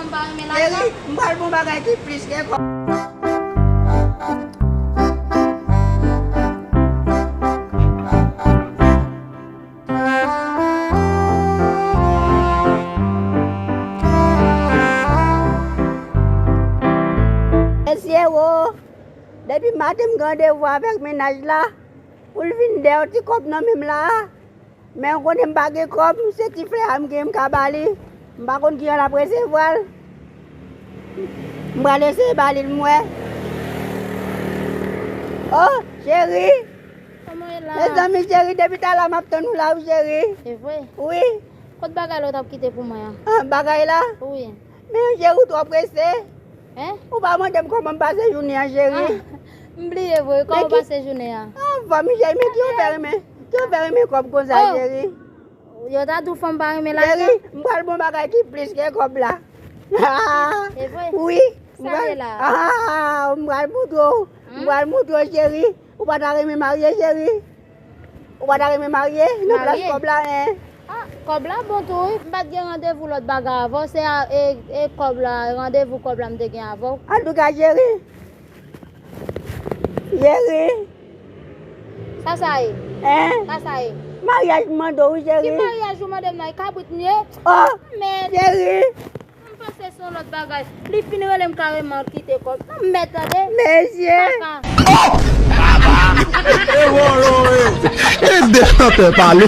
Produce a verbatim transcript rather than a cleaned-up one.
M pa renmen lajan. Cheri, m pral bon bagay ki plis ke kòb. Mesye wo, depi maten m gen randevou avèk mennaj la pou l vin dèyè yon ti kòb nan men m la. Men w konnen m pa gen kòb, se ti flè a m gen m ka ba li. M pa konn kijan l ap resevwa l. M pral eseye ba li l m wè. Oh, cheri! Kòman w ye la? Mezanmi, cheri, depi talè m ap tann ou la, wi, cheri. Se vre? Wi. Kot bagay la w t ap kite pou mwen an? Ah, bagay la? Wi. Men, cheri, ou twò prese. Hein? Ou pa mande m kòman m pase jounen an, cheri. Ah, m bliye vre, kòman w pase jounen an? Anfòm, cheri, men ki yo fè renmen, ki yo fè renmen kòb konsa, cheri. Yo ta di w fanm pa renmen lajan? Cheri, m pral bon bagay ki plis ke kòb la. Se vre? Wi. Sa ye la? Ah, m pral moutre w. M pral moutre w, cheri. Ou pa ta renmen marye, cheri? Ou pa ta renmen marye nan plas kòb la, en? Ah, kòb la bon tou, wi. M pa t gen randevou lòt bagay avè w, se a, e, e kòb la, randevou kòb la m te gen avè w. Antouka, cheri. Cheri. Sa sa ye? En? Sa sa ye? Maryaj m mande w, wi, cheri. Ki maryaj ou mande m nan? E kabrit m ye? Oh, cheri. M panse se yon lòt bagay. Li fin rele m kareman kite kòb. Nan mèd tande. Mesye. Kaka. E wolo, e. E de chantè pale.